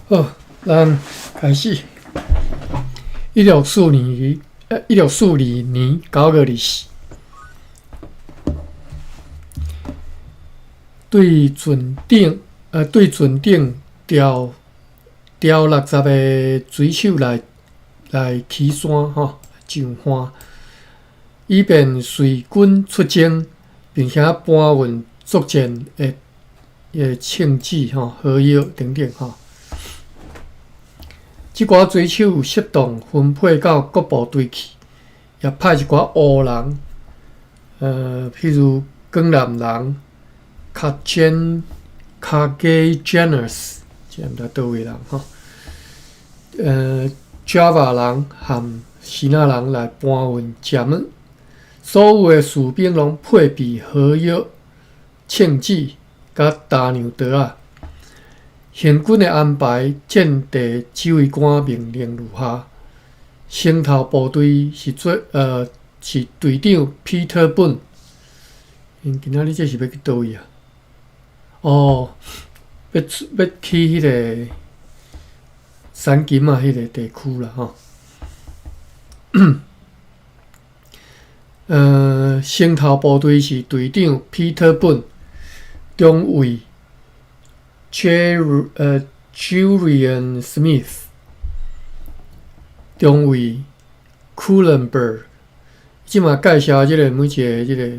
好，咱開始。1642年9月24，對船頂調調60个水手來起山吼上岸，以便隨軍出征，並且搬運作戰的銃子吼、火藥等等吼。這寡水手適當分配到各部隊去，也派一寡烏人，譬如江南人 Cajetanus，這毋知佗位人吼，Java 人和支那人來搬運食物。所有的士兵攏配備火藥、銃子佮打量刀仔。行軍的安排，戰地指揮官命令如下：先頭部隊是隊長 Peter Boone。𪜶今仔日這是欲去佗位啊？哦，欲去彼个三金仔彼个地區啦吼。先頭部隊是隊長 Peter Boone，中尉 Julian Smith，中尉 Culemborg。這馬介紹這个每一个這个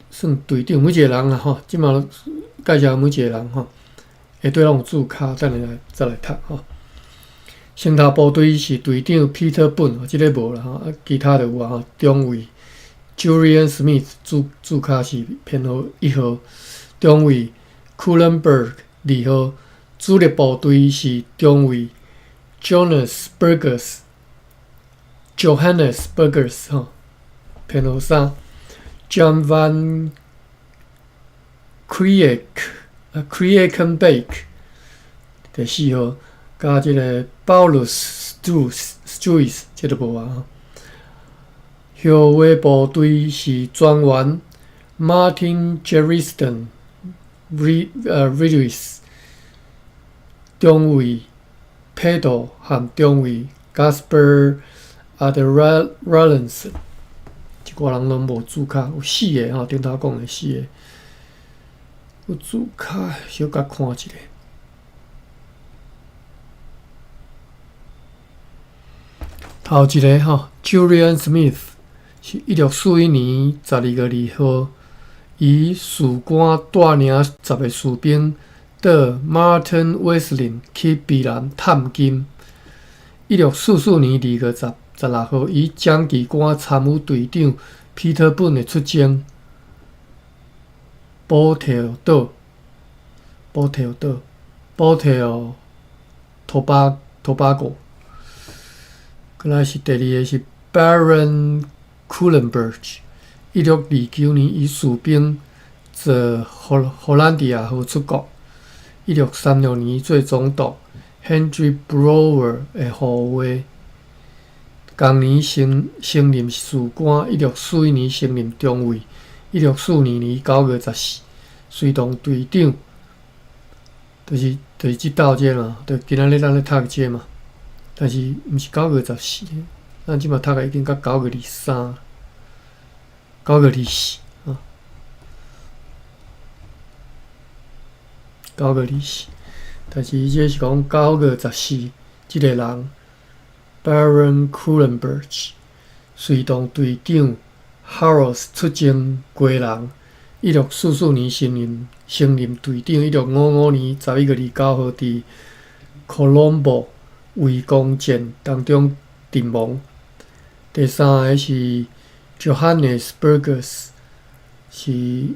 算隊長每一个人啦吼，這馬介紹每一个人吼，下底攏有註卡，等下來再來讀吼。先頭部隊是隊長 Peter Boone，這个無啦吼，啊，其他就有啊吼。中尉 Julian Smith 註卡是編號1號，中尉 Culemborg 2號，主力部隊是中尉 Jonas Burgers，Johannes Burgers 吼，編號3，John Van Kriekenbeek 第4號，佮這个 Paulus Struys 這个無啊。後衛部隊是專員 Martin Gerritsen Ridley 中尉 Pedro 和中尉 Gasper Adriaensen，這寡人攏無註卡，有四个吼，頂頭講的四个有註卡，小共看一下。頭一个吼，Julian Smith 是1641年12月2號，以士官帶領10个士兵到 Martin Wesseling 去卑南探金。1644年2月16號，以掌旗官參與隊長 Peter Boone 的出征。保特島、保特島、保特托巴托巴哥。過來是第二个是 Baron Culemborg，1629年以士兵坐荷蘭迪亞號出國。1636年做總督 Hendrik Brouwer 的護衛。同年升任士官，1641年升任中尉。1642年9月14，隨同隊長，就是這鬥這嘛，就今仔日咱咧讀這嘛。但是毋是九月十四，咱這馬讀的已經到9月23、9月24啊，九月二四。但是伊這是講九月十四，這个人 Baron Culemborg 隨同隊長 Harros 出征基隆。1644年升任隊長。1655年11月29號，佇 Colombo 圍攻戰當中陣亡。第三个是 Johannes Burgers，是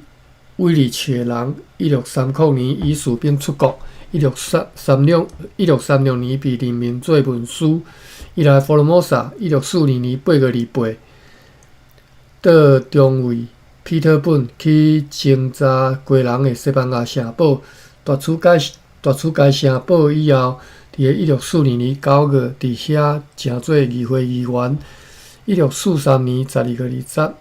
威利切人。1630年以士兵出國。1636年被任命做文書。伊來福羅摩薩。1642年8月28，到中尉 Peter Boone 去偵查基隆的西班牙城堡，奪取該城堡以後，佇个1642年9月，佇遐成做議會議員。1643年12月20，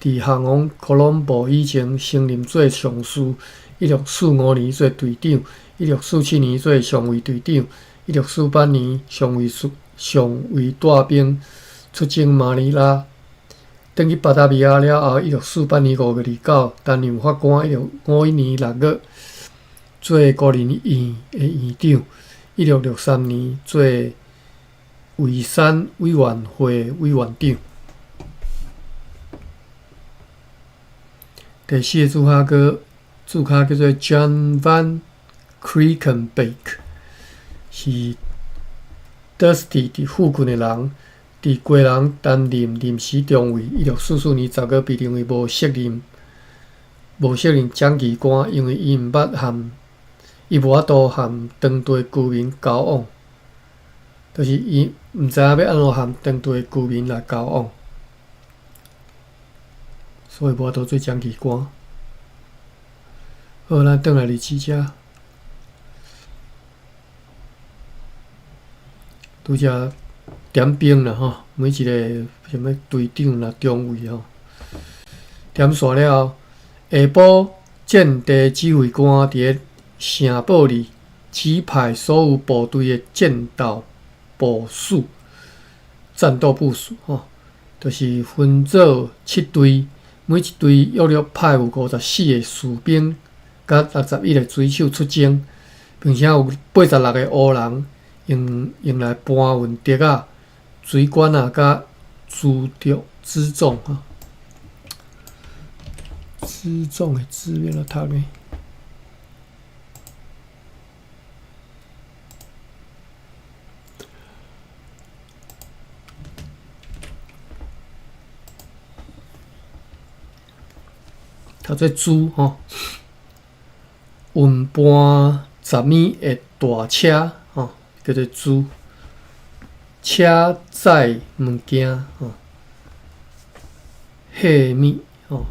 佇航往科伦坡以前，升任做上士。1645年做队長，1647年做上尉隊長，1648年上尉帶兵出征馬尼拉。轉去巴達維亞了後，1648年5月29擔任法官。1651年6月做孤兒院的院長。1663年做遺產委員會委員長。第四个注跤閣注跤叫做 John Van Kriekenbeck，是 Dusty 佇附近的人，佇基隆擔任臨時中尉。1644年10月被認為無適任掌旗官，因為伊無法度和當地居民交往，就是伊毋知影欲按怎和當地居民來交往，所以無法度做掌旗官。好，咱轉來日誌遮，拄才點兵啦吼，每一个啥物隊長啦、中尉吼，點煞了後，下晡戰地指揮官佇咧城堡裡指派所有部隊的戰鬥部署吼，就是分做七隊，每一隊約略派有54個士兵。佮61個水手出征，並且有86個烏人用來搬運竹仔、水管仔佮輜重輜重吼。輜重的輜欲按怎讀呢？讀做輜吼。運搬10米的大車，吼，叫做輜，車載物件，吼，貨物，吼，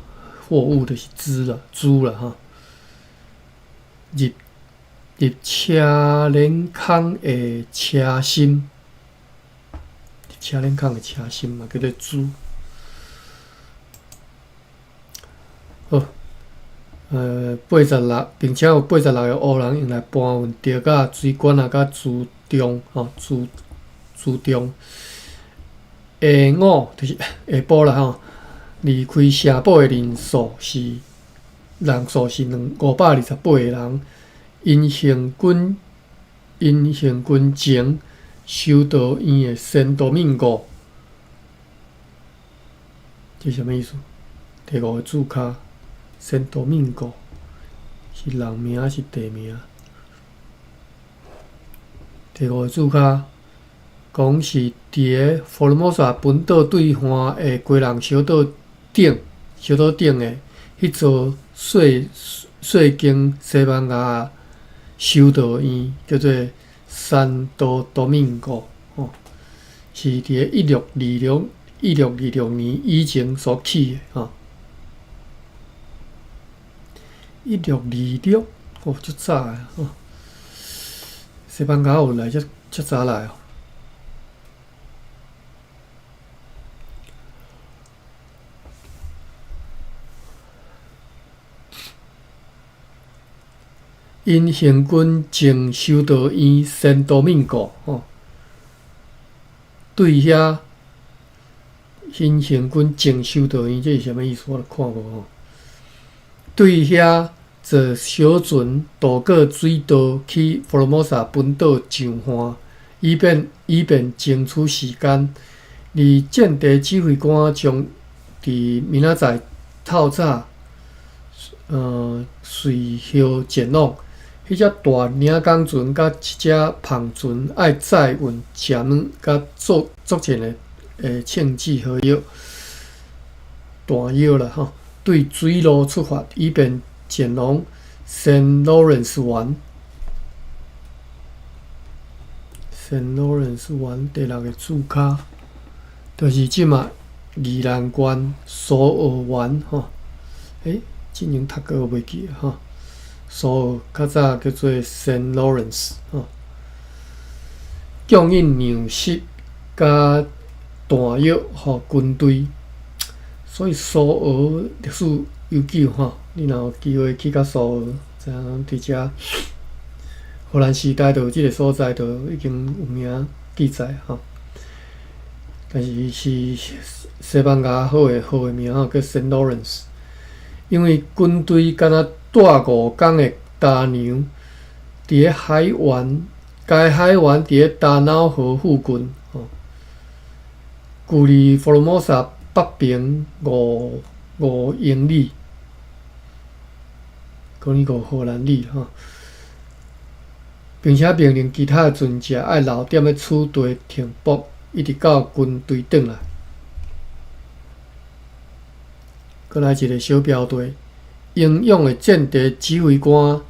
貨物就是輜啦，輜啦，吼。入車輪孔的車心，入車輪孔的車心嘛，叫做輜。好。86，並且有86個烏人用來搬運竹仔、水管仔佮輜重，吼，輜重。下午就是下晡啦吼，離開城堡的人數是528個人。𪜶行軍前修道院的聖多敏哥，這啥物意思？第五个注跤。聖多敏哥是人名抑是地名？第五个注跤講是佇咧福爾摩沙本島對岸的基隆小島頂的彼座細細間西班牙修道院，叫做聖多多敏哥，吼，是佇咧1626年以前所起的，吼。1626，哦，足早的吼。西班牙有來遮早來哦。𪜶行軍前修道院聖多敏哥，吼，對遐，𪜶行軍前修道院，這是啥物意思？我著看無吼。對遐坐小船渡過水道去福爾摩沙本島上岸，以便爭取時間。而戰地指揮官將佇明仔載透早，隨後前往。彼隻大領港船佮一隻帆船愛載運食物佮作戰的銃子火藥、彈藥啦吼，對水路出發，以便前往聖勞倫斯灣。聖勞倫斯灣第六个注跤，就是這馬宜蘭縣蘇澳灣吼。之前讀過我袂記吼。蘇澳較早叫做聖勞倫斯吼，供應糧食佮彈藥予軍隊。所以蘇俄歷史悠久吼，你若有機會去到蘇俄，知影佇遮荷蘭時代就有這個所在，就已經有名記載吼。但是是西班牙好的河的名吼，叫 Saint Lawrence。因為軍隊敢若蹛5工的擔糧，佇咧海灣，該海灣佇咧達瑙河附近吼，距離福羅摩薩北邊5英里，可能5荷蘭里吼，並且命令其他的船隻愛留踮咧此地停泊，一直到軍隊轉來。閣來一個小標題：英勇的戰地指揮官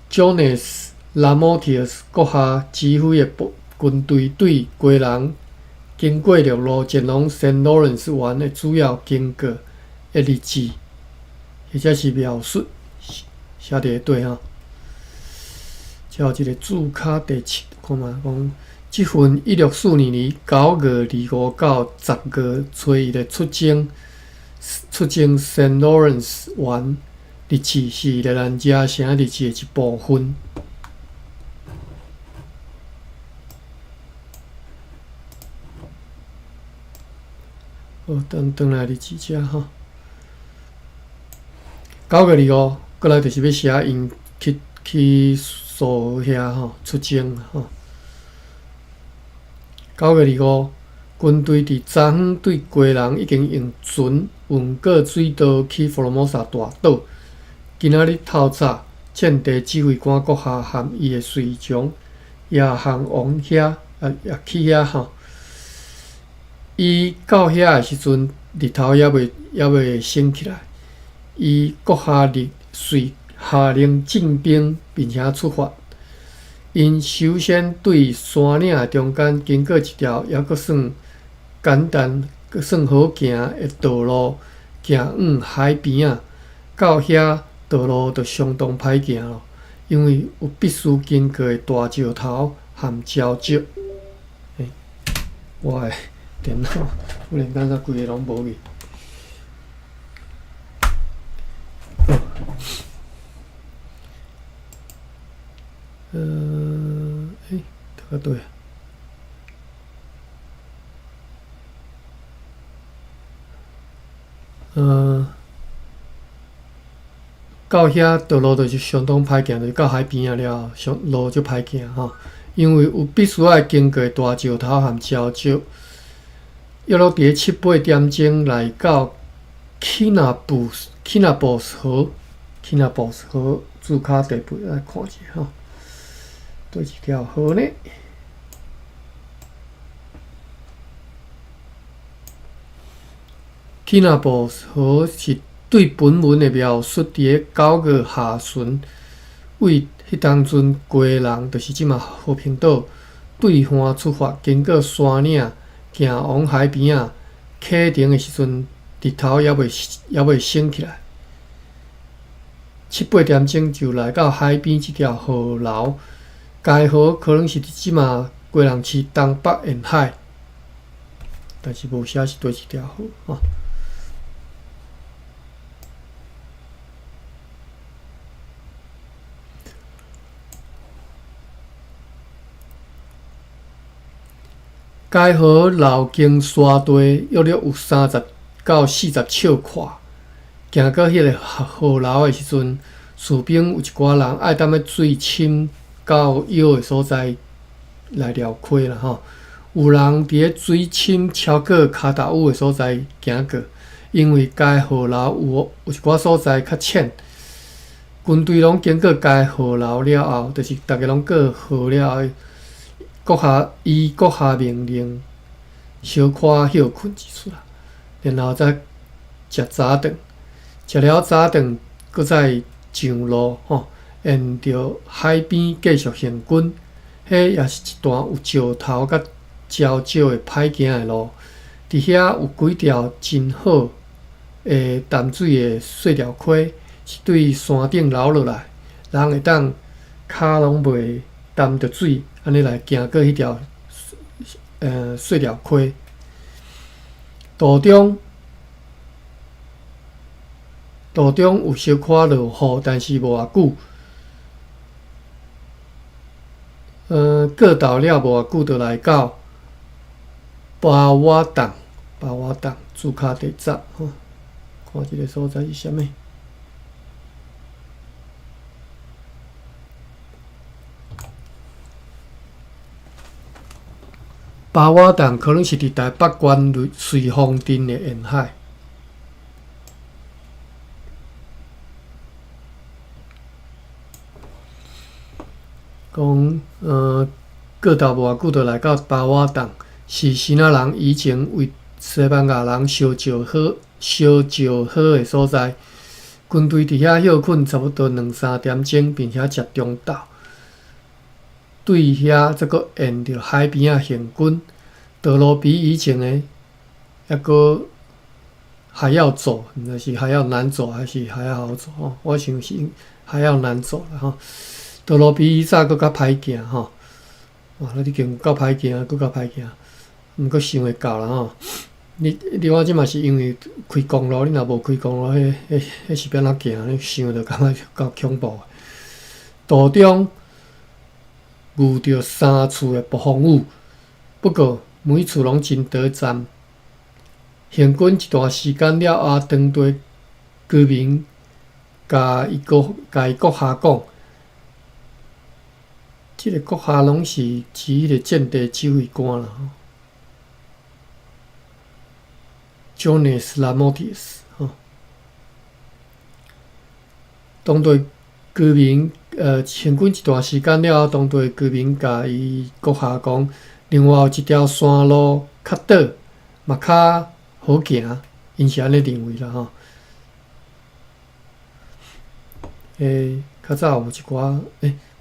Jonas Lamotius 閣下指揮的軍隊對基隆經過陸路前往聖勞倫斯灣的主要經過的日誌，或者是描述，寫佇下底吼。才有一個註腳第七，看覓講，這份1642年9月25到10月初1的出征聖勞倫斯灣日誌，是熱蘭遮城日誌的一部分。好，等轉來日誌遮吼。9月25，閣來就是欲寫𪜶去蘇俄遐吼出征吼。9月25，軍隊佇早昏對基隆已經用船運過水道去福羅摩薩大島。今仔日透早，戰地指揮官閣下和伊的隨從也向往遐，也去遐吼。伊到遐的時陣，日頭猶未升起來。伊閣下日遂下令進兵，並且出發。𪜶首先對山嶺的中間經過一條猶閣算簡單、閣算好行的道路，行往海邊仔。到遐道路就相當歹行囉，因為有必須經過的大石頭和礁石。欸，我的電腦忽然間怎規個攏無去？好，欸，讀到佗？到遐道路就是相當歹行，就是到海邊仔了後，上路就歹行吼，因為有必須愛經過大石頭和礁石。約落佇咧七八點鐘來到 Kinabos 河，Kinabos 河註腳地背來看一下吼，佗一條河呢？Kinabos 河是對本文的描述，佇咧9月下旬，為彼當陣基隆，就是這馬和平島對岸出發，經過山嶺，行往海邊仔，啟程的時陣，日頭猶未升起來。七八點鐘就來到海邊這條河流，該河可能是佇這馬基隆市東北沿海，但是無寫是佗一條河吼。該河流經沙地，約略有30到40尺闊。行過彼个河流的時陣，士兵有一寡人愛踮咧水深到腰的所在來撩溪啦吼。有人佇咧水深超過跤踏趺的所在行過，因為該河流有一寡所在較淺。軍隊攏經過該河流了後，就是逐家攏過河了後。閣下伊閣下命令小可歇睏一歇啦，然後才食早頓，食了早頓，閣再上路吼，沿著海邊繼續行軍。彼也是一段有石頭佮礁石的歹行的路。佇遐有幾條真好的淡水的細條溪，是對山頂流落來，人會當跤攏袂澹著水，按呢來行過彼條細條溪。途中途中有小可落雨，但是無偌久。過道了無偌久，就來到巴瓦洞，巴瓦洞註卡第十吼，看這个所在是啥物？巴瓦洞可能是佇台北縣瑞芳鎮的沿海。講，過頭無偌久，就來到巴瓦洞，是支那人以前為西班牙人燒石火、燒石火的所在。軍隊佇遐歇睏差不多兩三點鐘，並且食中晝。對遐則閣沿著海邊仔行軍，道路比以前的猶閣還要走，毋知是還要難走，還是還要好走吼？我想是還要難走啦吼。道路比以早閣較歹行吼，哇！你已經有夠歹行，閣較歹行，毋過想會到啦吼。你我這嘛是因為開公路，你若無開公路，彼是欲按怎行？你想著感覺夠恐怖的。途中遇著三次的暴風雨，不過每次攏真短暫。行軍一段時間了後，當地居民共伊閣下講。這个閣下攏是指彼个戰地指揮官啦吼，Jonas Lamotius 吼。當地居民行軍一段時間了後，當地居民共伊閣下講，另外有一條山路較短，嘛較好行，𪜶是按呢認為啦吼。較早有一寡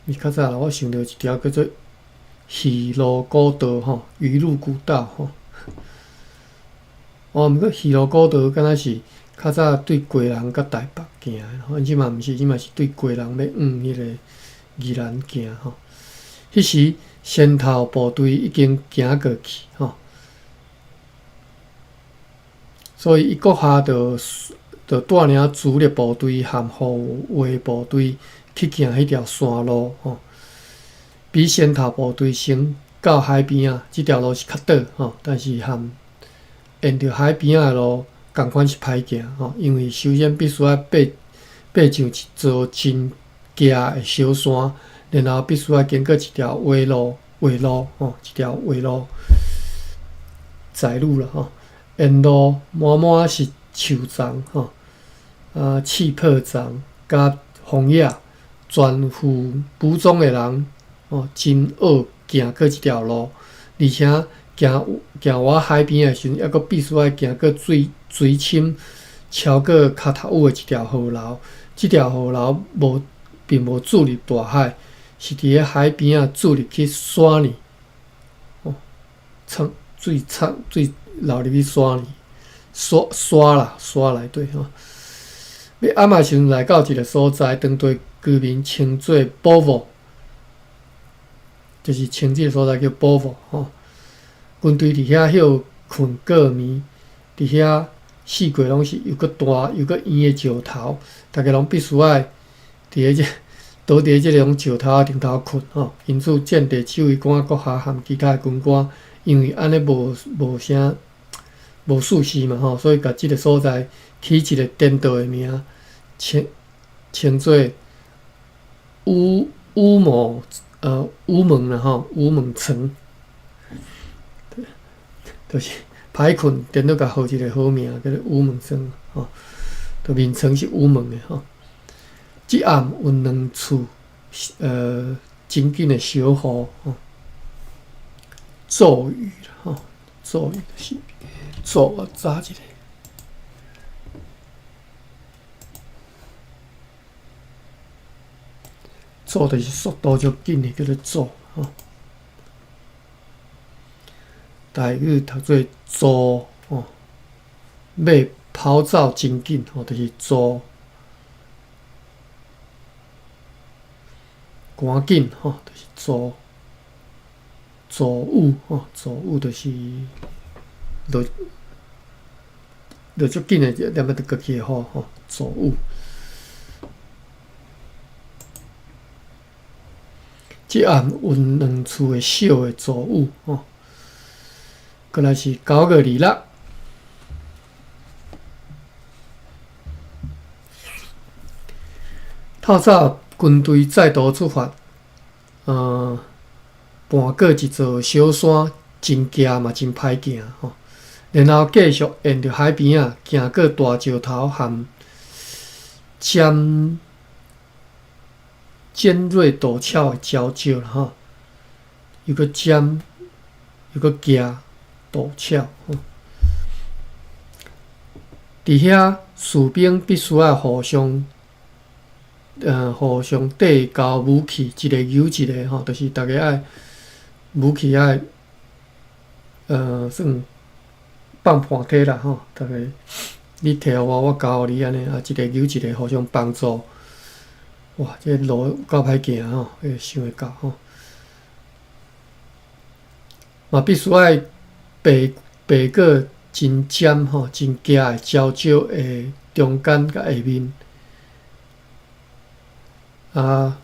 毋是較早啦，我想著一條叫做魚路古道吼，魚路古道吼。哦，毋過魚路古道敢若是較早對基隆佮台北行的，吼，這馬毋是，這馬是對基隆欲往彼个宜蘭行吼。彼時先頭部隊已經行過去吼，所以伊閣下就帶領主力部隊和護衛部隊去行彼條山路吼，比先頭部隊先到海邊仔，這條路是較短吼，但是和沿著海邊仔的路仝款是歹行吼，因為首先必須愛爬上一座真崎的小山，然後必須愛經過一條彎路吼，一條彎路窄路啦吼，沿路滿滿是樹叢吼，刺破叢佮荒野。全副武裝的人吼，真惡行過這條路，而且行倚海邊的時陣，猶閣必須愛行過水深超過跤頭趺的一條河流。這條河流並無注入大海，是佇咧海邊仔注入去山裡，哦，水水流入去山裡，沙啦沙內底吼。欲暗的時陣來到一个所在，當地居民稱做寶沃，就是稱這个所在叫寶沃吼。軍隊佇遐歇睏過暝，佇遐四界攏是又閣大又閣圓的石頭，逐家攏必須愛倒佇這種石頭頂頭睏吼。因此，戰地指揮官閣下和其他的軍官，因為按呢無啥無事實嘛吼，所以共這个所在起一个顛倒的名，稱做烏門啦吼，烏門城，就是歹睏，顛倒共號一个好名，叫做烏門城吼。就眠床是烏門的吼。這暗有兩次真緊的小雨吼，驟雨啦吼，驟雨就是驟，我查一下。驟就是速度足緊的，叫做驟吼。台語讀做驟吼，馬跑走真緊吼，就是驟。趕緊吼，就是驟。驟雨吼，驟雨就是落落足緊的，踮咧就閣起雨吼，驟雨。這暗有兩次的小的驟雨吼，閣來是9月26。透早軍隊再度出發，跋過一座小山，真崎嘛真歹行吼。然後繼續沿著海邊仔，行過大石頭和尖尖銳陡峭的礁石啦吼，又閣尖又閣崎陡峭吼。佇遐士兵必須愛互相遞交武器，一个搝一个吼，就是逐家愛武器愛，算放盤體啦吼，逐家你提予我，我交予你按呢，啊，一个搝一个，互相幫助。哇，這個路有夠歹行吼，會想會到吼。嘛必須愛爬過真尖吼、真崎的礁石的中間佮下面。啊，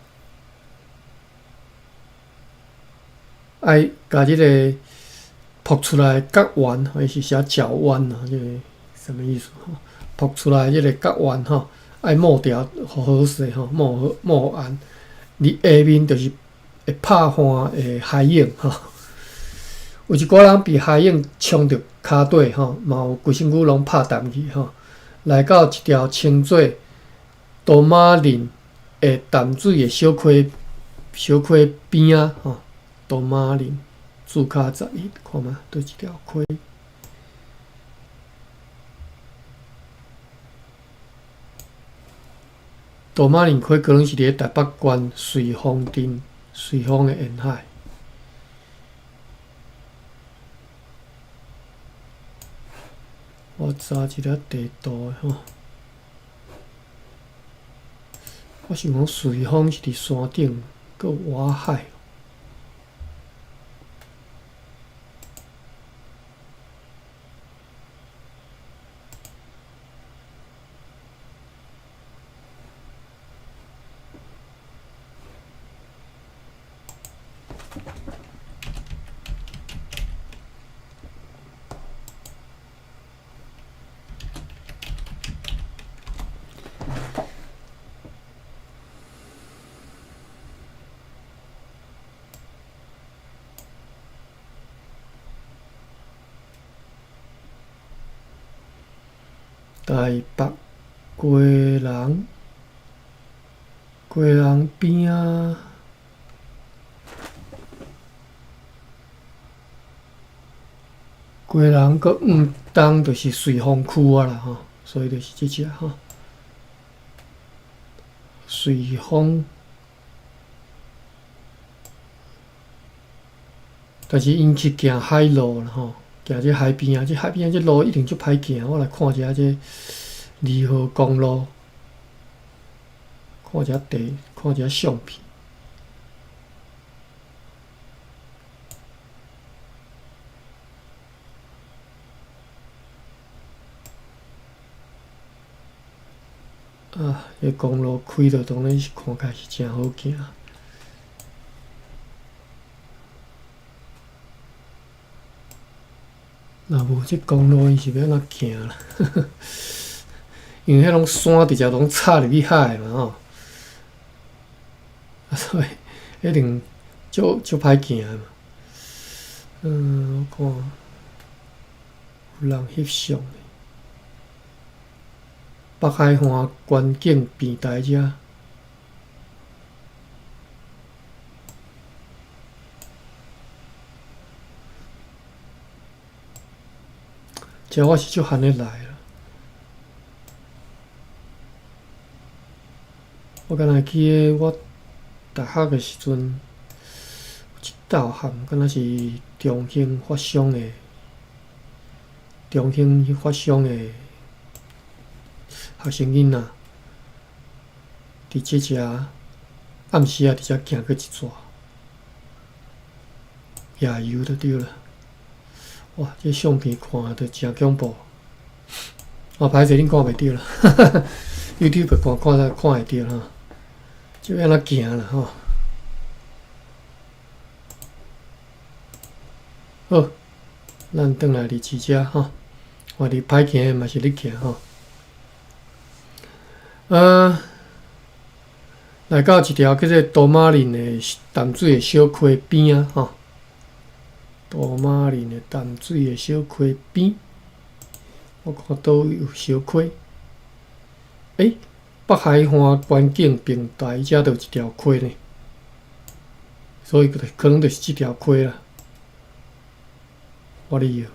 愛共這个曝出來角丸，伊是寫角丸啊，這个啥物意思吼？曝出來這个角丸吼，愛抹掉，予好勢吼，抹好抹完，佇下面就是會拍翻的海湧吼。有一寡人被海湧沖著跤底吼，嘛有規身軀攏拍澹去吼。來到一條稱做多馬林的淡水的小溪邊仔吼，多馬林註卡11，看覓佗一條溪。多馬林溪可能是佇咧台北縣瑞芳鎮瑞芳的沿海。我查一下地圖吼。我想講瑞芳是佇山頂，閣有外海。台北基隆，基隆邊仔，基隆閣往東就是瑞芳區啊啦吼，所以就是這隻吼。瑞芳，但是𪜶去行海路啦吼。行這海邊仔，這海邊仔這路一定足歹行。我來看一下這2號公路，看一下地，看一下相片。啊，這公路開著當然是看起來是誠好行。若無這公路，𪜶是欲按怎行啦？因為彼攏山直接攏插入去海嘛吼，啊所以一定足足歹行嘛。我看有人翕相，北海岸觀景平台遮。這我是足罕咧來啦。我敢若會記得我大學的時陣，有一道譀，敢若是中興發商的，中興發商的學生囡仔，佇這遮暗時仔佇遮行過一逝，夜遊就對啦。哇！這相片看著誠恐怖。哦，歹勢恁看袂著啦，YouTube 看看才看會著吼，就按怎行啦吼。好，咱轉來日誌遮吼，我佇歹行的嘛是咧行吼。來到一條叫做多馬林的淡水的小溪邊仔吼，多馬林的淡水的小溪邊，我看佗位有小溪。欸，北海岸觀景平台遮就有一條溪呢，所以可能就是這條溪啦。我咧搖，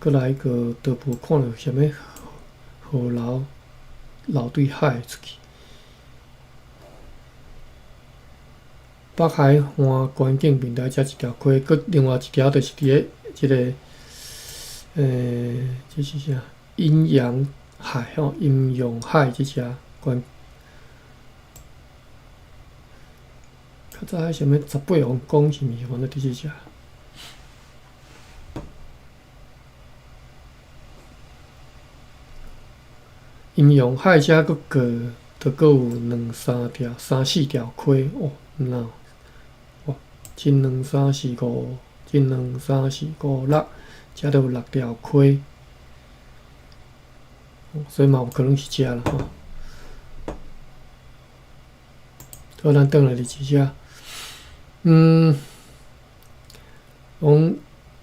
閣來一個都無看著啥物河流流對海出去。北海岸觀景平台遮一條溪，閣另外一條就是佇咧這個，這是啥？陰陽海吼，陰陽海這只關。較早彼啥物十八王公是毋是？反正佇這只。陰陽海遮閣過，著閣有兩三條、三四條溪哦，那哇，一兩三四五，一兩三四五六，遮著有六條溪，所以嘛有可能是遮啦吼。好，咱轉來日誌遮，講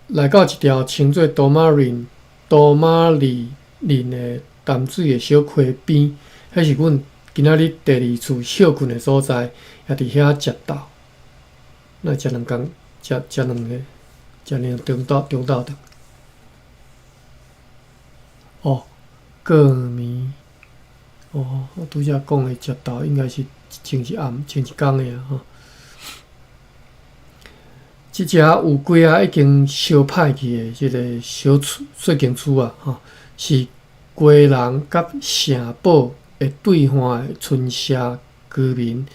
來到一條稱做多馬林、多馬里林的淡水的小溪邊，彼是阮今仔日第二次歇睏的所在，也佇遐食晝。那食兩工，食食兩个，食兩中晝中晝頓。哦，過暝，哦，我拄才講的食晝應該是前一暗、前一工的啊吼。這只有幾仔已經燒歹去的這個小厝、細間厝啊，吼，是基隆佮城堡的對岸的村社居民，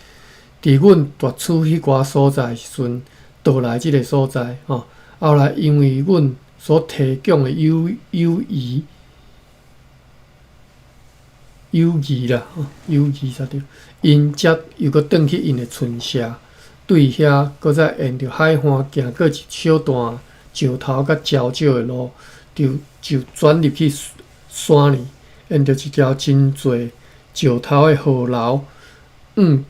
佇阮奪取彼寡所在時陣，倒來這個所在，吼。後來因為阮所提供的友友誼、友誼啦，吼，友誼才對，𪜶才又閣轉去𪜶的村社，對遐閣再沿著海岸行過一小段石頭佮礁石的路，就就轉入去山裡，沿著一條真濟石頭的河流，往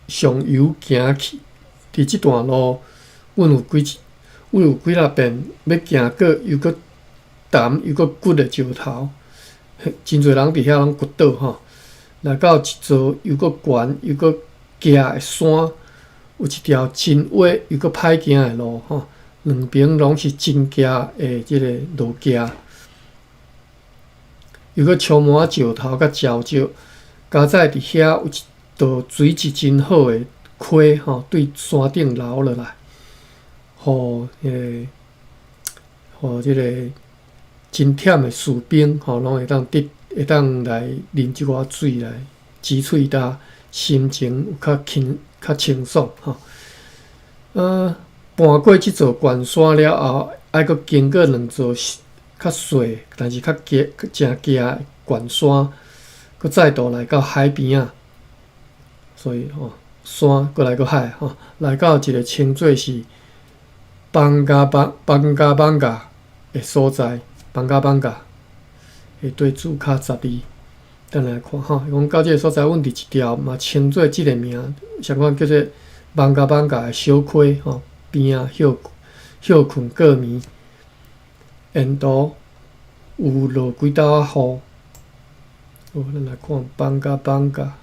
上游行去。佇這段路，阮有幾若遍欲行過又閣澹又閣骨的石頭，真濟人佇遐攏骨倒吼。來到一座又閣懸又閣崎的山，有一條真歪又閣歹行的路吼，兩邊攏是真崎的這个路崎，又閣充滿石頭佮礁石，佳哉佇遐有一道水質真好的溪吼，對山頂流落來，予彼个，予這个真忝的士兵吼，攏會當得會當來啉這寡水來止喙焦，心情有較輕較清爽吼。攀過這座懸山了後，愛閣經過兩座較細，但是較崎誠崎的懸山，閣再度來到海邊仔。所以吼，山閣來閣海吼，來到一个稱做是邦加邦邦加邦加的所在，邦加邦加的對註卡十二。等來看吼，伊講到這个所在，阮佇一條嘛稱做這个名，相款叫做邦加邦加的小溪吼邊仔歇歇睏過暝，沿途有落幾道仔雨。好，咱來看邦加邦加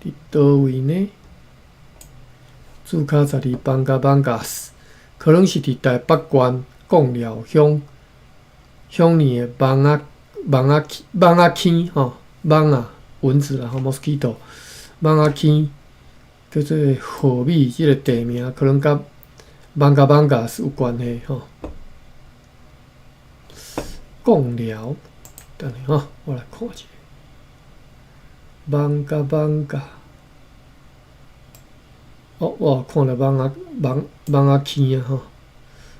佇佗位呢？註卡十二邦加邦加斯，可能是佇台北縣貢寮鄉鄉里的蠓仔蠓仔蠓仔坑吼，蠓仔蚊子啦吼，mosquito，蠓仔坑叫做荷米這个地名，可能佮邦加邦加斯有關係吼。貢寮，等下吼，我來看一下。邦加邦加，哦，我有看著蠓仔蠓蠓仔坑啊吼。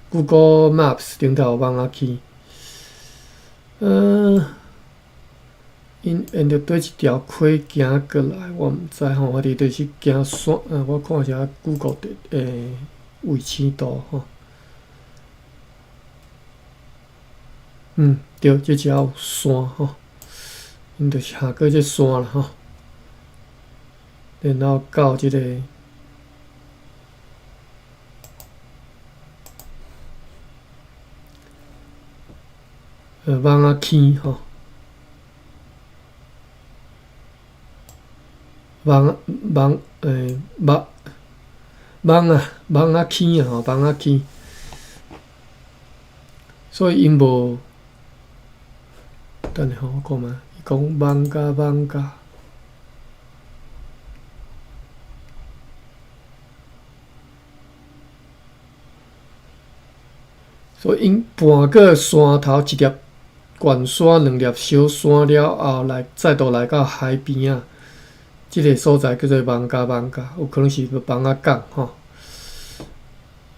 Google Maps 頂頭有蠓仔坑。𪜶沿著佗一條溪行過來，我毋知吼，我佇就是行山，我看一下 Google 的衛星圖吼。對，這遮有山吼，𪜶就是下過這山啦吼，然後到這個蠓仔坑吼，蠓蠓蠓蠓仔蠓仔坑啊吼，蠓仔坑，所以𪜶無。等下吼，我看覓，伊講蠓仔蠓仔，所以𪜶跋過山頭一粒懸山，兩粒小山了後，來再度來到海邊仔，這个所在叫做蠓仔蠓仔，有可能是蠓仔港吼，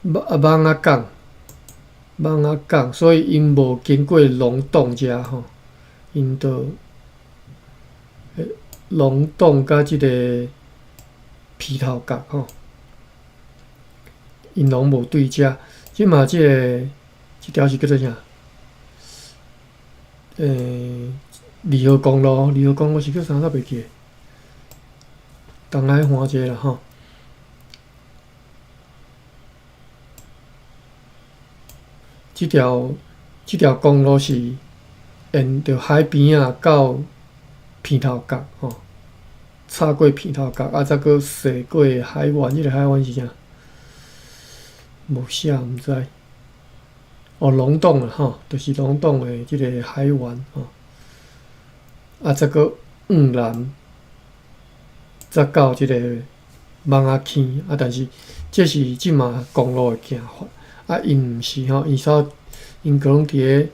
蠓仔港，蠓仔港，所以𪜶無經過龍洞遮吼。𪜶就龍洞佮這个鼻頭角吼，𪜶攏無對遮。這馬這个這條是叫做啥？二號公路，二號公路是叫啥？我袂記得。東海岸這个啦吼。這條公路是沿著海邊仔到鼻頭角吼，插過鼻頭角，啊，再閣踅過海灣，這个海灣是啥？無寫，毋知。哦，龍洞啊吼，就是龍洞的這个海灣吼，啊，再閣往南，才到這个蠓仔坑啊。但是這是這馬公路的行法，啊，𪜶毋是吼，𪜶煞𪜶可能佇咧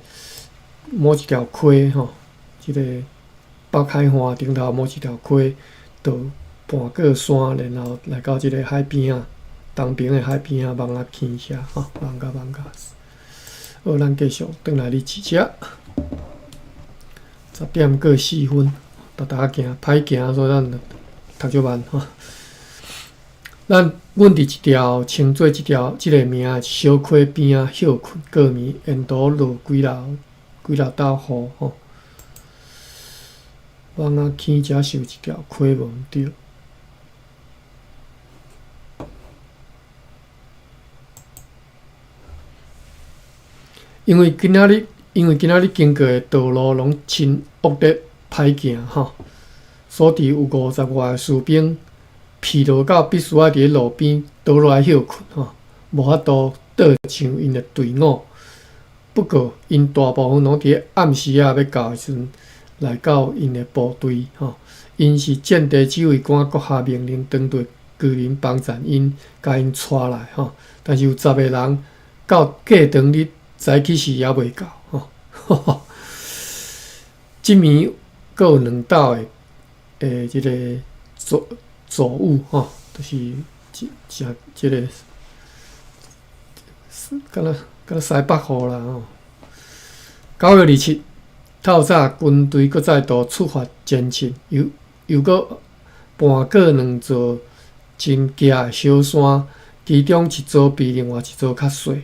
某一條溪吼，這个北海岸頂頭某一條溪，就跋過山，然後來到這个海邊仔，東邊的海邊仔蠓仔坑遐吼，蠓仔蠓仔。好，咱繼續轉來你佇遮，10點過4分，沓沓仔行，歹行，所以咱讀足慢吼。咱阮佇一條稱做這條這个名的小溪邊仔歇睏過暝，沿途落幾落幾落道雨吼。蠓仔坑遮是有一條溪無毋對。因為今仔日經過的道路攏真惡劣歹行吼，所致有50外个士兵疲勞到必須愛佇咧路邊倒落來歇睏吼，無法度倒上𪜶的隊伍。不過，𪜶大部分攏佇咧暗時仔欲到的時陣來到𪜶的部隊吼。𪜶是戰地指揮官閣下命令當地居民幫贊𪜶，共𪜶帶來吼。但是有10个人到過當日早起時猶未到吼。這暝閣有兩道的這个驟雨吼，就是真真這个，敢若敢若西北雨啦吼。9月27，透早軍隊閣再度出發前進，又閣跋過兩座真崎的小山，其中一座比另外一座較細，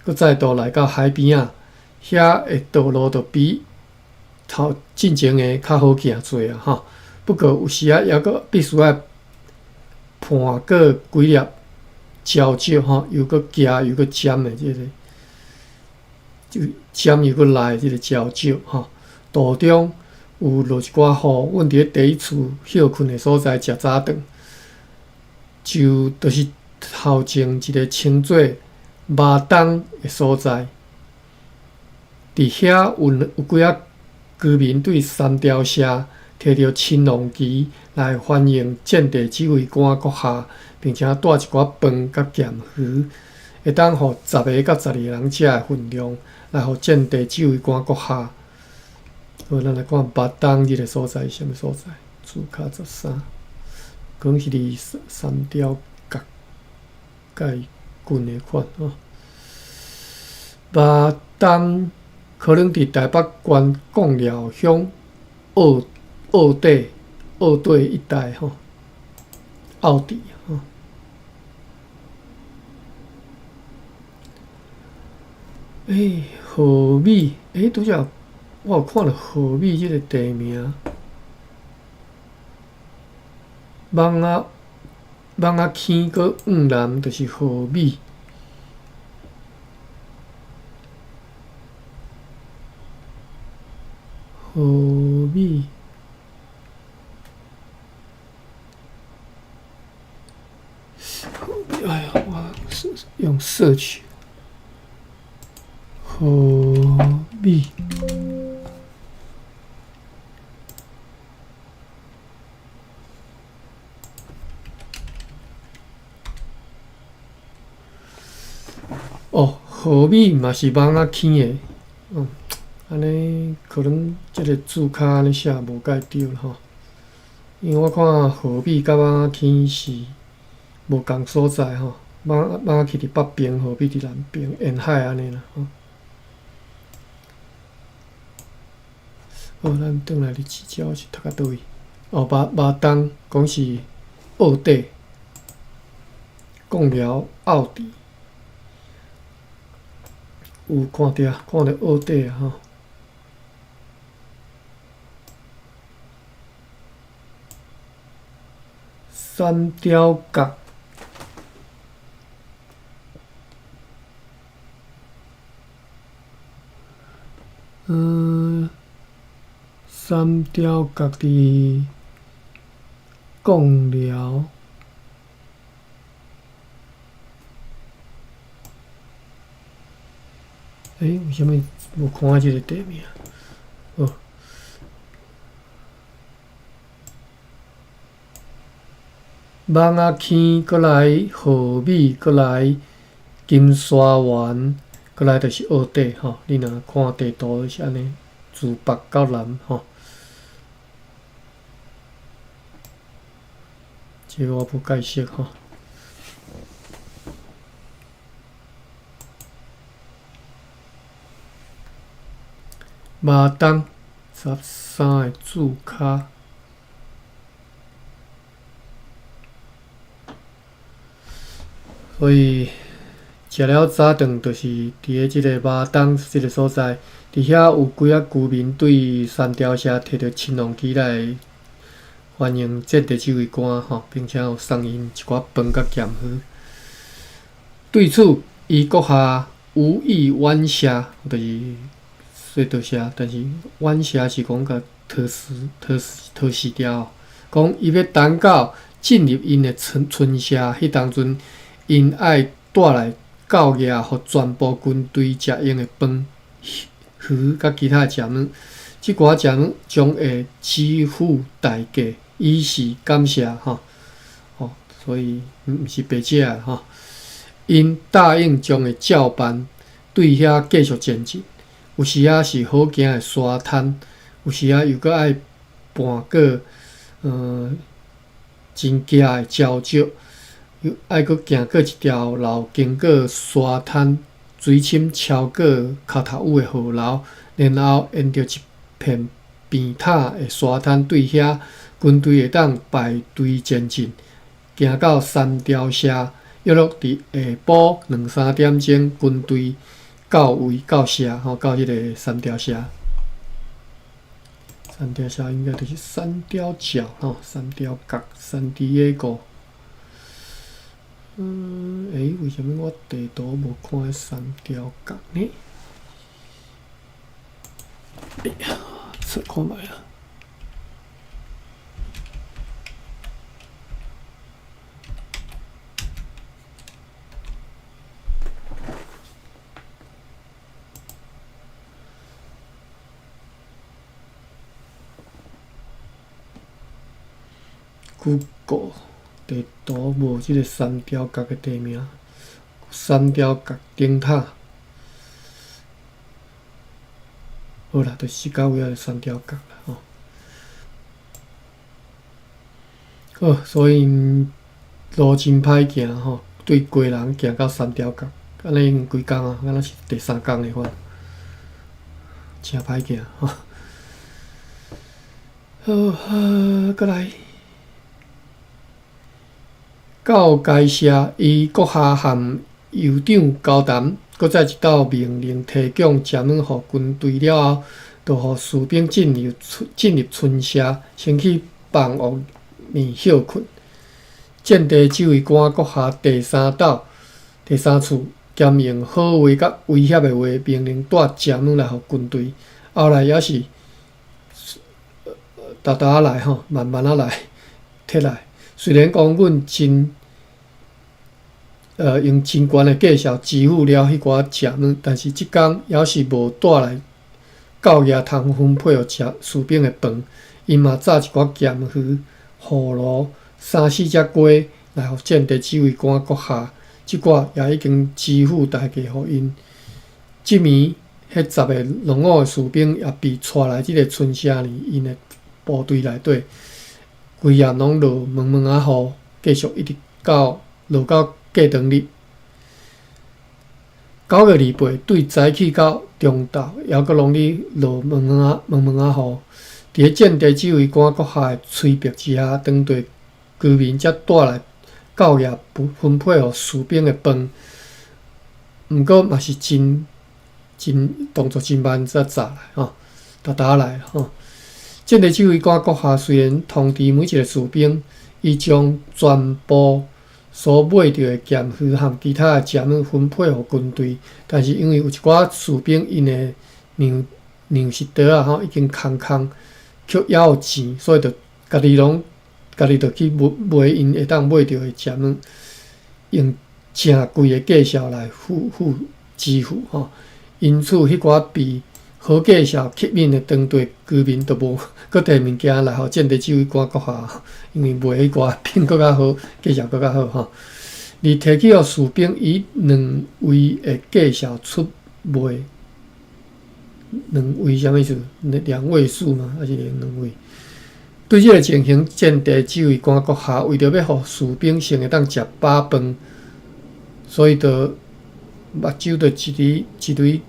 閣再度來到海邊仔，遐的道路就比頭進前的較好行濟啊吼。不過有時仔猶閣必須愛攀過幾粒礁石吼，又閣崎又閣尖的這个，就尖又閣內這个礁石吼。途中有落一寡雨，阮佇咧第一次歇睏的所在食早頓，就是頭前一个稱做馬東的所在。佇遐有幾仔居民對三條社提著青龍旗來歡迎戰地指揮官閣下，並且帶一寡飯佮鹹魚，會當予10个到12個人食的分量，來予戰地指揮官閣下。好，咱來看巴東這个所在是啥物所在？字卡13，可能是離三貂角蓋近的款吼。巴東可能佇台北縣貢寮鄉澳澳底澳底一帶吼，澳底吼。欸，河米，欸，拄才我有看著河米這个地名，蠓仔蠓仔坑閣往南就是河米。河米，哎呀，我用 search 河米。哦，河米嘛是蠓仔坑的，嗯。按呢可能這个字跤按呢写无介對吼，因為我看河米佮蠓仔坑是無仝所在吼，蠓仔坑佇北邊，河米佇南邊，沿海按呢啦吼。好，咱轉來日誌這是讀到佗位？哦，馬馬東講是澳底，貢寮澳底，有看著看著澳底啊吼。三貂角，嗯，三貂角佇貢寮，欸，為啥物無看這个地名？哦。蠓仔坑，閣來河米，閣來金沙灣，閣來就是澳底吼。你若看地圖就是按呢，自北到南吼。這個我無解釋吼。馬東13个字跤。所以食了早頓，就是佇咧這个馬東這个所在，佇遐有幾仔居民對三貂社提著青龍旗來歡迎戰地指揮官吼，並且有送𪜶一寡飯佮鹹魚。對此，伊閣下無意婉謝，就是說多謝，但是婉謝是講共拖死、拖死、拖死掉，講伊欲等到進入𪜶的村村社彼當陣。𪜶愛帶來夠額，予全部軍隊食用的飯、魚佮其他食物。這寡食物將會支付代價，以示感謝吼。哦，所以毋是白食的吼。𪜶答應將會照辦，對遐繼續前進。有時仔是好行的沙灘，有時仔又閣愛跋過，真崎的礁石。又愛閣行過一條路，經過沙灘，水深超過跤頭趺的河流，然後沿著一片平坦的沙灘，對遐軍隊會當排隊前進，行到三貂社，約莫佇下晡兩三點鐘，軍隊到位到社吼，到彼个三貂社。三貂社應該就是三貂角吼，三貂角，三貂個。嗯，欸，為啥物我地圖無看彼三貂角呢？哎呀，試看覓啊！Google 地圖無這个三貂角的地名，三貂角燈塔。好啦，就是到尾仔三貂角啦吼。好，所以路真歹行吼，對基隆行到三貂角，按呢已經幾工啊？敢若是第三工的款。誠歹行吼。好，好，閣來。到該社，伊閣下和酋長交談，閣再一道命令提供食物予軍隊了後，就予士兵進入村社，先去房屋內歇睏。戰地指揮官閣下第三道、第三次兼用好話佮威脅的話，命令帶食物來予軍隊。後來猶是沓沓仔來吼，慢慢仔來，摕來。雖然講阮真，用真懸的價數支付了彼寡食物，但是這工猶是無帶來夠額通分配予食士兵的飯。𪜶嘛炸一寡鹹魚、葫蘆、三四隻雞來予戰地指揮官閣下，這寡也已經支付代價予𪜶。這暝，彼十個落伍的士兵也被帶來這个村社裡，𪜶的部隊內底，規夜攏落毛毛仔雨，繼續一直到落到過當日。9月28，對早起到中晝，猶閣攏咧落毛毛仔毛毛仔雨。佇咧戰地指揮官閣下的催逼之下，當地居民才帶來夠額分配予士兵的飯。毋過嘛是真真動作真慢才炸來吼，沓沓來吼。戰地指揮官閣下雖然通知每一个士兵，伊將全部所買著的鹹魚和其他的食物分配予軍隊，但是因為有一寡士兵𪜶的糧糧食袋仔吼已經空空，卻猶有錢，所以就家己攏家己就去買買𪜶會當買著的食物，用誠貴的價數來付付支付吼。因此，彼寡被好價數吸引的當地居民就無閣提物件來予戰地指揮官閣下，因為賣彼寡品閣較好，價數閣較好吼。而提起予士兵以兩位的價數出賣，兩位啥物意思？兩位數嗎？還是兩位？對這个情形，戰地指揮官閣下為著欲予士兵先會當食飽飯，所以就目睭就一厘一厘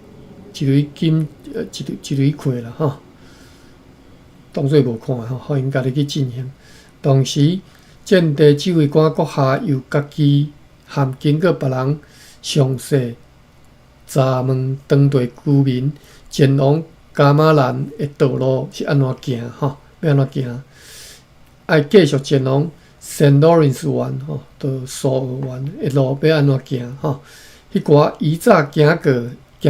一厘金，一厘一厘開啦吼，當做無看吼，予𪜶家己去進行。同時，戰地指揮官閣下又家己和經過別人詳細查問當地居民前往噶瑪蘭的道路是按怎行吼，欲按怎行？愛繼續前往聖勞倫斯灣吼，到蘇澳灣的路欲按怎行吼？彼寡以早行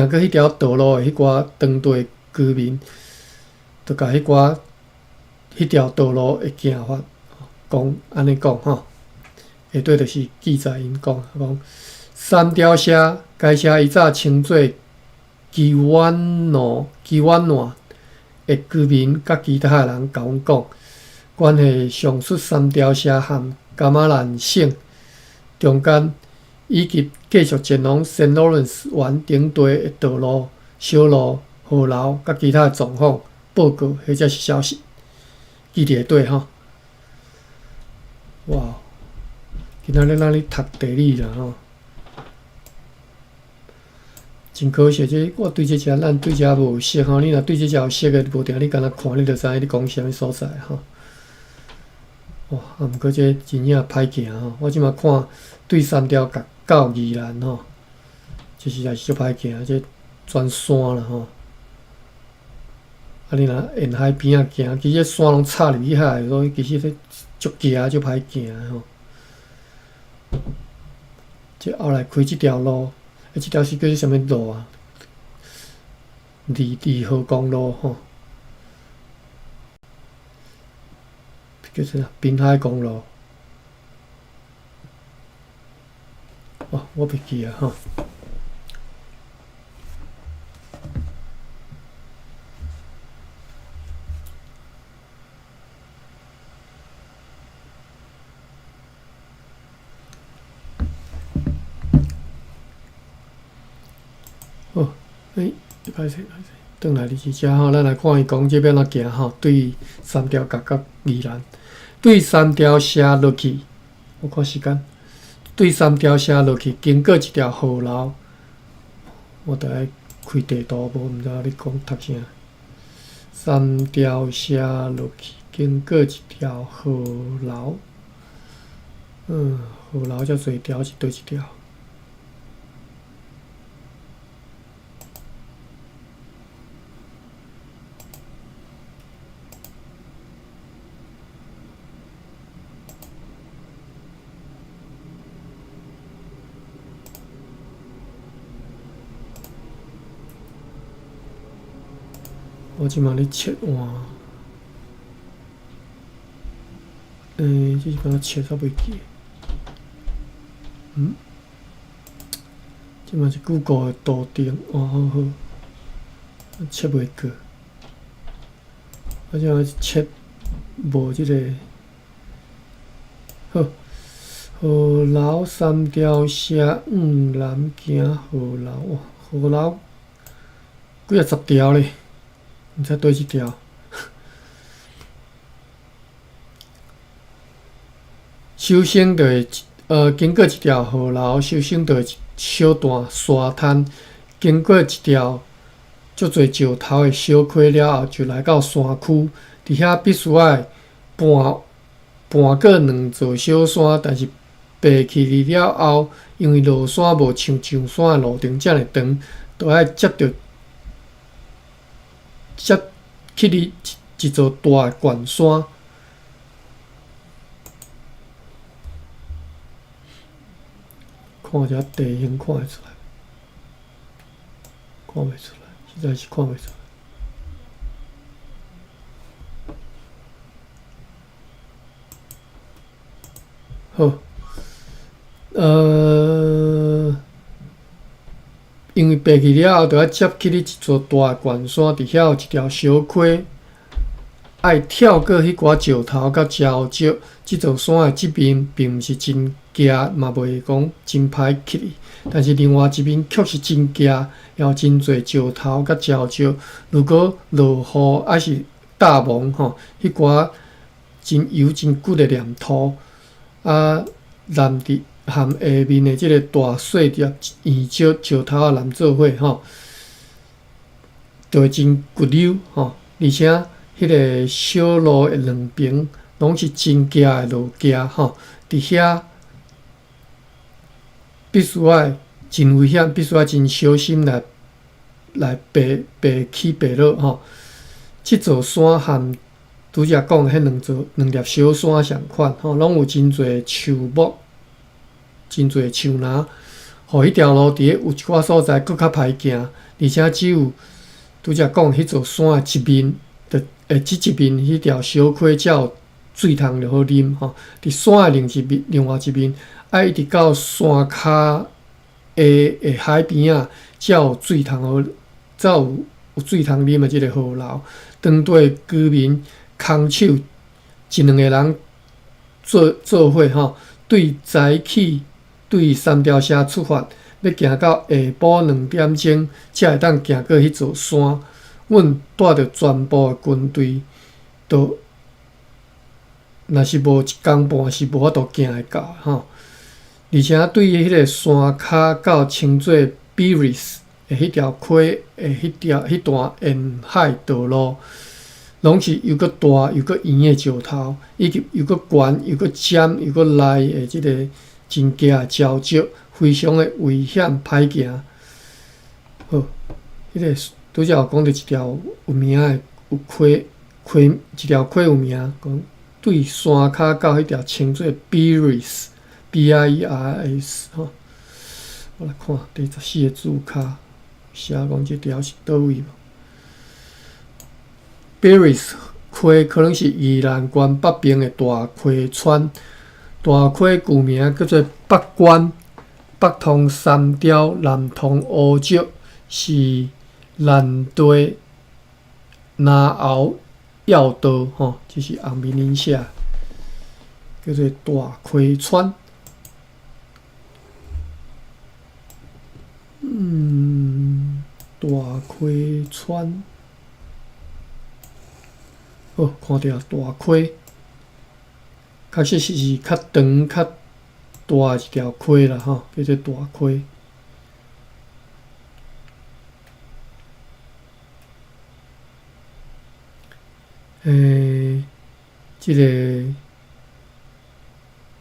過彼條道路的彼寡當地居民，就共彼寡彼條道路的行法講按呢講吼。下底就是記載𪜶講講三條社，該社以早稱做基灣諾基灣諾的居民，佮其他的人共阮講，關係上述三條社和噶瑪蘭省中間，以及繼續前往聖勞倫斯灣頂地的道路、小路、河流佮其他的狀況報告或者是消息，記佇下底吼。哇！今仔日咱咧讀地理啦吼，真可惜，這我對這遮咱對這無熟吼。你若對這遮有熟的，無定你敢若看，你就知影你講啥物所在吼。哇！啊，毋過這真正歹行吼。我這馬看對三貂角到宜蘭吼，這實在是足歹行，這全山啦吼。啊，你若沿海邊仔行，其實山攏插入去海，所以其實這足行足歹行吼。這後來開這條路，這條是叫做啥物路啊？二二號公路吼，叫做啥？濱海公路。哦，我袂記啊吼。好，欸，歹勢歹勢，轉來佇這吼，咱來看伊講這欲按怎行吼，對三貂角佮宜蘭，對三貂社落去，我看時間，對三貂社落去，經過一條河流，我著愛開地圖無？毋知影你講讀啥？三條社落去，經過一條河流，河流遮濟條是佗一條？我這馬咧切換，這是按怎切煞袂記。這馬是 Google 的圖騰，哦好好，切袂過。我這馬切無這个，好，河流三條社往南行，河流哇，河流幾仔十條咧。毋知佗一條。首先就會經過一條河流，首先就會一小段沙灘，經過一條足濟石頭的小溪了後，就來到山區。佇遐必須愛攀攀過兩座小山，但是爬起去了後，因為落山無像上山的路程遮爾長，就愛接著接起佇一座大的懸山。看這地形看會出來，看袂出來，實在是看袂出來。好，因為爬去了後，就愛接起佇一座大的懸山，佇遐有一條小溪，愛跳過彼寡石頭佮礁石。這座山的這面並毋是真崎，嘛袂講真歹去。但是另外一面卻是真崎，也有真濟石頭佮礁石。如果落雨抑是罩霧吼，彼寡真油真骨的黏土啊，黏佇含下面的這个大細粒岩石石頭仔黏做伙吼，就會真骨溜吼。而且彼个小路的兩邊攏是真崎的路崎吼，佇遐必須愛真危險，必須愛真小心來來爬爬起爬落吼。這座山和拄才講的彼兩座兩粒小山仝款吼，攏有真濟樹木。真濟樹林，予彼條路佇咧有一寡所在閣較歹行，而且只有拄才講彼座山的一面，就這一面彼條小溪才有水通著好啉吼。佇山的另一面，另外一面，愛一直到山跤的海邊仔，才有水通好，才有有水通啉的這个河流。當地居民空手一兩個人做做伙吼，對早起。對三條社出發，欲行到下晡兩點鐘，才會當行過彼座山。阮帶著全部的軍隊，都若是無一工半是無法度行會到吼。而且對彼个山跤到稱做 Biris 的彼條溪的彼條彼段沿海道路，攏是又閣大又閣圓的石頭，以及又閣懸又閣尖又閣利的這个。真崎的礁石，非常的危險歹行。好，彼个拄才有講著一條有名的有溪溪一條溪有名，講對山跤到彼條稱做 Biris B I E R S 吼。我來看第十四个字跤，寫講這條是佗位無？Biris 溪可能是宜蘭縣北邊的大溪川。大溪舊名叫做北關，北通三貂，南通烏石，是蘭地南澳要道吼，這是洪明林寫，叫做大溪川。大溪川，好，看著大溪。確實是較長、較大一條溪啦，吼，叫做大溪。這个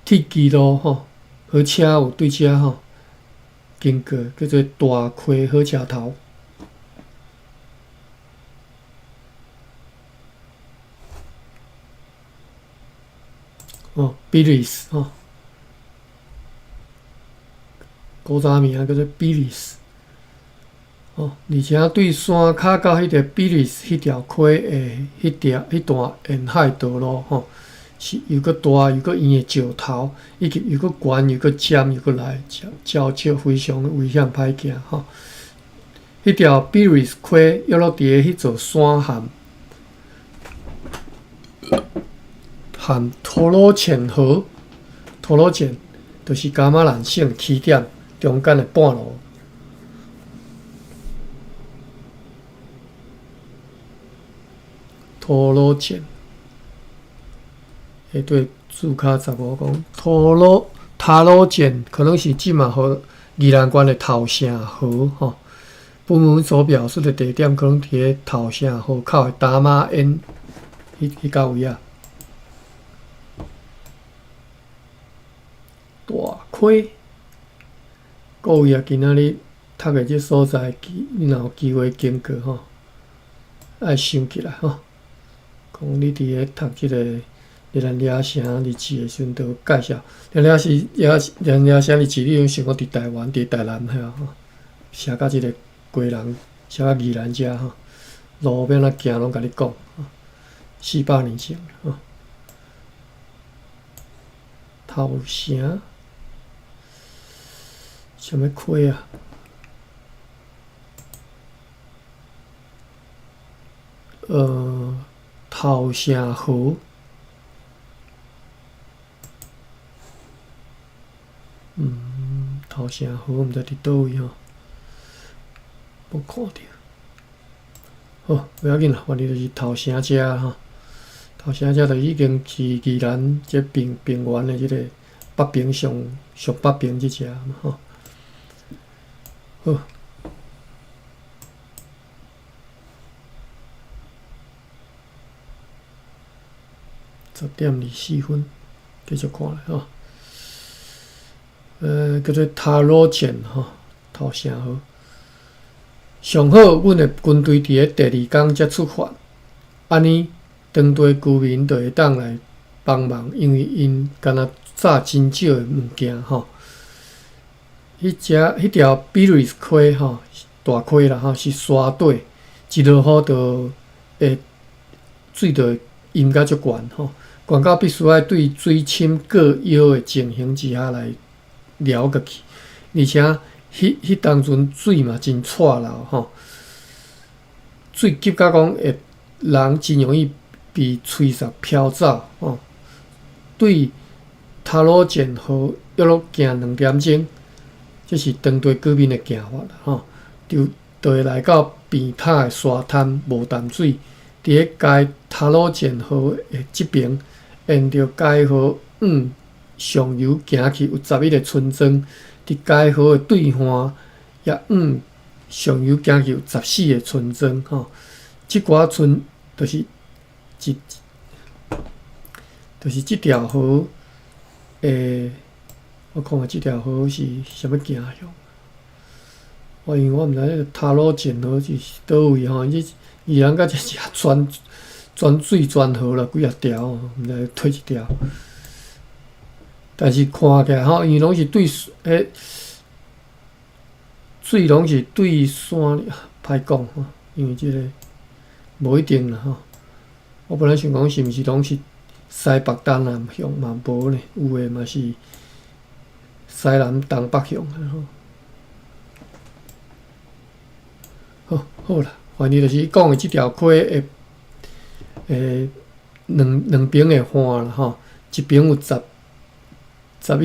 鐵支路吼，火車有對遮吼經過，叫做大溪火車頭。哦，Billis 吼，古早名叫做 Billis。哦，而且對山跤到彼个 Billis 彼條溪的彼條彼段沿海道路吼，是又閣大又閣圓的石頭，以及又閣懸又閣尖又閣來，礁石非常危險歹行吼。彼條 Billis 溪約落佇个彼座山和和托魯淺河，托魯淺就是噶瑪蘭省起點中間的半路。托魯淺，下底注卡15講，托魯塔魯淺可能是這馬和宜蘭縣的頭城河吼。本文所表述的地點可能佇个頭城河口的打馬煙彼彼到位啊。大溪，各位啊，今仔日讀的這所在，你若有機會經過吼，愛想起來吼。講你佇咧讀這個熱蘭遮城日誌的時陣，就有介紹。熱蘭遮是熱蘭遮城日誌，你攏想講佇台灣、佇台南遐吼，寫甲這個基隆、寫甲宜蘭遮吼，路欲按怎行攏共你講。400年前吼，頭城，啥物溪啊？頭城河，頭城河毋知佇佗位吼，無看著。好，無要緊啦，反正就是頭城遮吼，頭城遮就已經是宜蘭這平平原的這个北邊上上北邊這隻嘛吼。好。10點24分，繼續看咧吼。叫做塔魯淺吼，頭城河。上好，阮的軍隊佇咧第二工才出發，按呢，當地居民就會當來幫忙，因為𪜶敢若紮真少的物件吼。彼隻彼條比瑞斯溪吼，大溪啦吼，是沙底，一落雨就會水就會淹甲足懸吼。懸到必須愛對水深過腰的情形之下來撩過去，而且彼彼當陣水嘛真掣流吼，水急甲講會人真容易被吹捒飄走吼。對塔魯淺河約落行2點鐘，這是當地居民的行法啦吼，就就會來到邊塔的沙灘無淡水，佇咧該塔魯淺河的這爿。沿著該河往上游行去，有11個村莊；佇該河的對岸，也往上游行去有14個村莊。吼，這寡村就是一，就是這條河的。我看下這條河是啥物行向？我因為我毋知彼个塔魯淺河是佗位吼，伊這宜蘭到這是全。全水全河啦，幾仔條，毋知佗一條。但是看起來吼，因為攏是對彼水攏是對山，歹講吼，因為這個無一定啦吼。我本來想講是毋是攏是西北東南向嘛，無呢，有的嘛是西南東北向的吼。好，好啦，反正就是講的這條溪的。兩邊的岸啦吼，一邊有11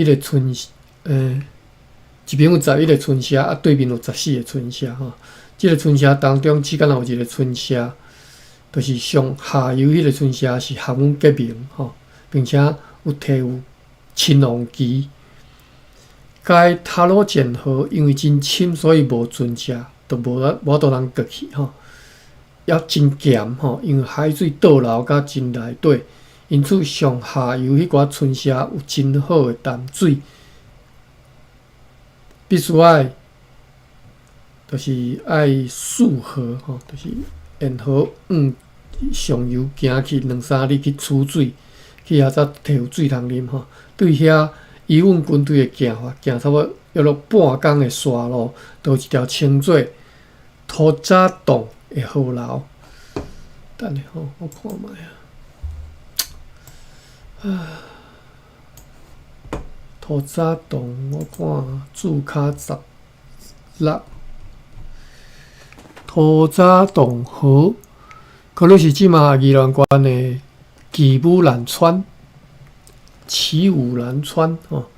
個村，一邊有11個村社，啊，對面有14個村社吼。這个村社當中，只敢若有一个村社，就是上下游彼个村社是和阮結盟吼，並且有提有親王旗。該塔魯淺河因為真深，所以無船隻，就無法度通過去吼。猶真鹹吼，因為海水倒流甲真內底，因此上下游彼寡村社有真好的淡水，必須愛就是愛溯河吼，就是沿河往上游行去兩三里去取水，去遐才提有水通啉吼。對遐以阮軍隊的行法，行差不多約落半工的沙路，就有一條稱做土閘洞的河流。等下吼，我看覓啊。啊，土閘洞，我看註卡16，土閘洞河，可能是這馬宜蘭縣的岐武蘭川，岐武蘭川吼。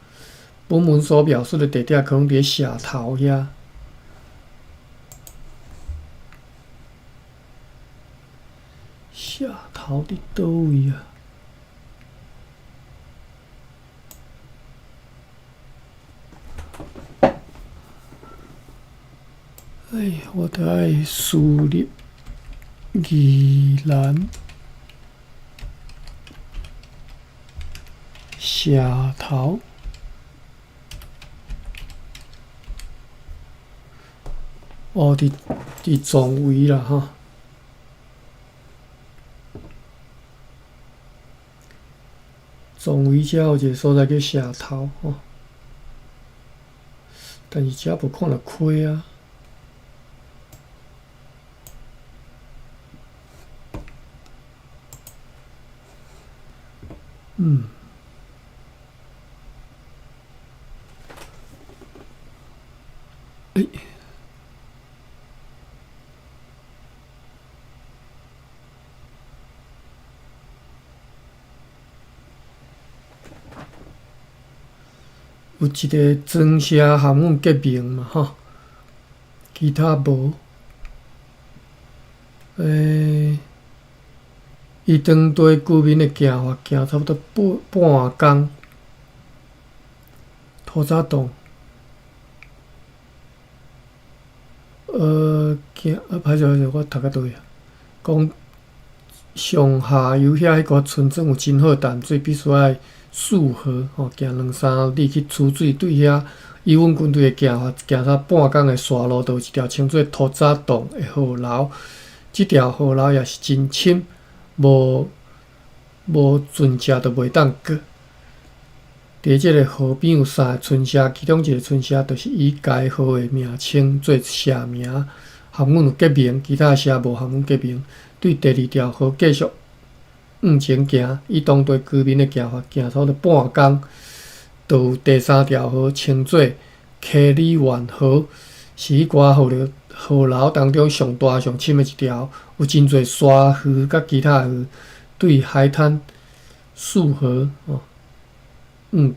本文所描述的地點可能佇社頭遐。社頭佇佗位啊？哎，我著愛輸入宜蘭社頭。哦，佇壯圍啦吼。壯圍遮有一個所在叫社頭吼，但是遮無看著溪啊。嗯。欸。有一個莊社含阮結盟嘛吼，其他無。欸，伊當地居民的行法行差不多半工，土閘洞。行，歹勢歹勢，我讀甲佗位啊？講上下游遐彼個村莊有真好淡水，必須愛溯河吼，行兩三里去取水。對遐以阮軍隊的行法，行差半工的沙路，就有一條稱做土閘洞的河流。這條河流也是真深，無船隻就袂當過。佇這個河邊有三个村社，其中一個村社就是以該河的名稱做社名，含阮有結盟，其他社無含阮結盟。對第二條河繼續往前行，以當地居民的行法，行差不多半工，就有第三條河稱做溪里灣河，是彼寡河流河流當中上大上深的一條，有真濟沙魚佮其他魚對海灘溯河吼，往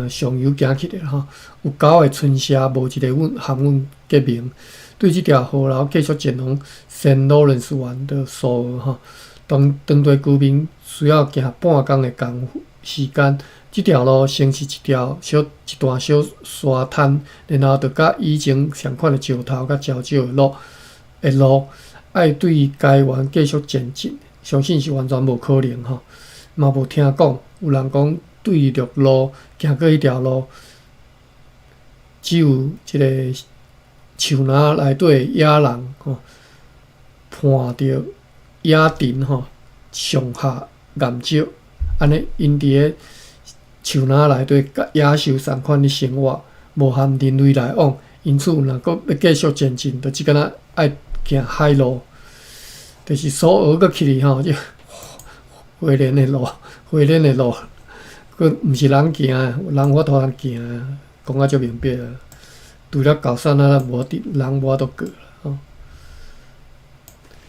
上游行去的吼，有九个村社，無一個阮含阮結盟。對這條河流繼續前往聖勞倫斯灣的溯河吼，當地居民需要行半工的工夫時間。這條路先是一段小沙灘，然後就佮以前仝款的石頭佮礁石的路，愛對該灣繼續前進，相信是完全無可能吼。嘛無聽講有人講對陸路行過彼條路，只有這个樹林內底野人吼，伴著野脣吼上下岩石，按呢𪜶佇咧樹林內底佮野獸仝款咧生活，無和人類來往，因此若閣欲繼續前進，就只敢若愛行海路，就是蘇澳閣起去吼，這花蓮的路，花蓮的路，閣毋是人行的，人有法度通行，講甲足明白啊。除了高山啊，無佇人無法度過啦吼。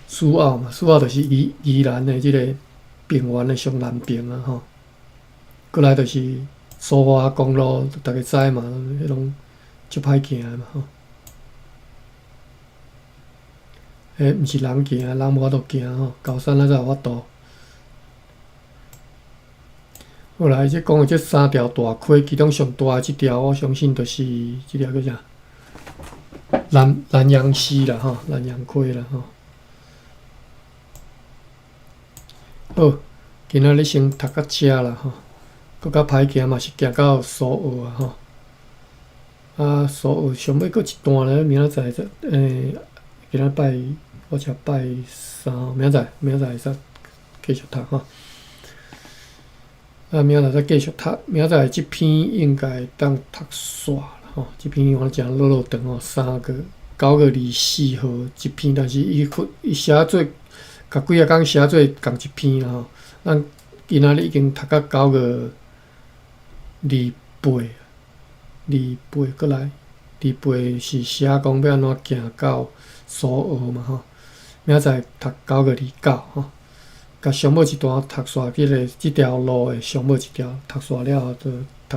蘇澳嘛，蘇澳就是宜蘭的這个平原的上南邊啊吼。過來就是蘇花公路，逐家知嘛，彼攏足歹行的嘛吼。彼毋是人行，人無法度行吼，高山啊才有法度。後來這講的這三條大溪，其中上大的這條，我相信就是這條叫啥？南洋溪啦吼，南洋溪啦吼。好，今仔日先讀到遮啦吼，閣較歹行嘛是行到蘇澳啊吼。啊，蘇澳上尾閣一段咧，明仔載再今仔拜我才拜三，明仔載明仔載會使繼續讀吼。啊，明仔載再繼續讀，明仔載這篇應該會當讀煞啦吼。這篇我誠落落長吼，3個9月24號這篇，但是伊伊寫做共幾仔工寫做仝一篇啦吼。咱今仔日已經讀到9月28，二八過來，二八是寫講欲按怎行到蘇澳嘛吼。明仔載讀9月29吼，共上尾一段讀煞，這個這條路的上尾一條讀煞了後，就讀。